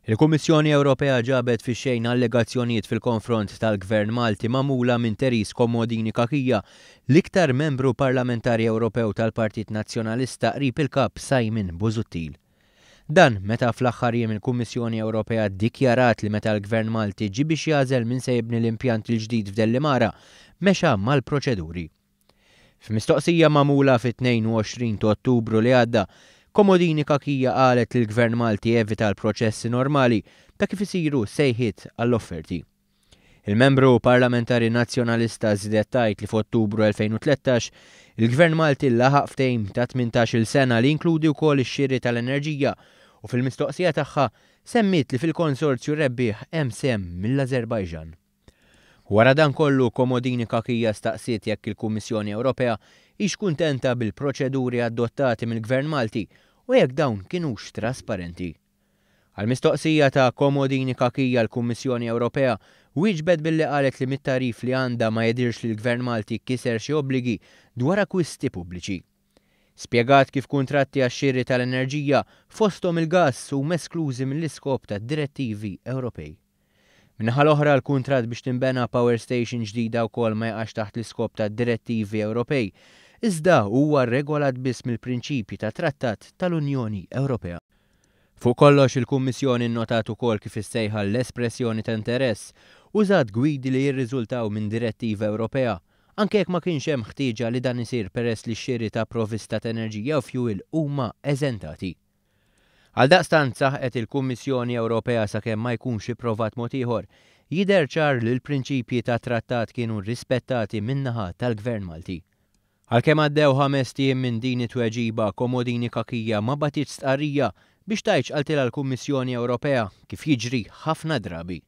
Il-Kummissjoni Ewropea ġabet fix-xejn allegazzjonijiet fil-konfront tal-Gvern Malti magħmula minn Therese Comodini Cachia, l-iktar membru parlamentari Ewropew tal-Partit Nazzjonalista qrib il-Kap Simon Busuttil. Dan meta fl-aħħar jiem il-Kummissjoni Ewropea ddikjarat li meta l-Gvern Malti ġie biex jagħżel min se jibni l-impjant il-ġdid f'Dellimara, mexa mal-proċeduri. F'mistoqsija magħmula fit-22 ta' Ottubru li għadda, Comodini Cachia qalet li l-Gvern Malti evita l-proċessi normali ta' kif isiru sejħiet għall-offerti. Il-membru parlamentari Nazzjonalista żiedet tgħid li f'Ottubru 2013, il-Gvern Malti laħaq ftehim ta' 18-il sena li jinkludi wkoll ix-xiri tal-enerġija u fil-mistoqsija tagħha semmiet li fil-konsorzju rebbieħ hemm sehem mill-Ażerbajġan. Wara dan kollu, Comodini Cachia staqsiet jekk il-Kummissjoni Ewropea hix kuntenta bil-proċeduri adottati mill-Gvern Malti u jekk dawn kinux trasparenti. Għall-mistoqsija ta' Comodini Cachia l-Kummissjoni Ewropea wieġbet billi qalet li mit-tagħrif li għandha ma jidhirx li l-Gvern Malti kiser xi obbligi dwar akkwisti pubbliċi. Spjegat kif kuntratti għax-xiri tal-enerġija, fosthom il-gass, huma esklużi mill-iskop tad-direttivi Ewropej. Min-naħa l-oħra l-kuntratt biex tinbena power station ġdida wkoll ma jaqax taħt l-iskop tad-direttivi Ewropej, iżda huwa regolat biss mill-prinċipji tat-Trattat tal-Unjoni Ewropea. Fuq kollox, il-Kummissjoni nnotat ukoll kif is-sejħa l-espressjoni ta' interess użat gwidi li jirriżultaw minn direttiva Ewropea, anke jekk ma kienx hemm ħtieġa li dan isir peress li x-xiri ta' provvista ta' enerġija u fjuwil huma eżentati. Għaldaqstant, saħqet il-Kummissjoni Ewropea sakemm ma jkunx ipprovat mod ieħor, jidher ċar li l-prinċipji tat-Trattat kienu rispettati min-naħa tal-Gvern Malti. Għalkemm għaddew ħamest ijiem minn din it-tweġiba, Comodini Cachia ma bagħtitx stqarrija biex tgħid x'qaltilha l-Kummissjoni Ewropea, kif jiġri ħafna drabi.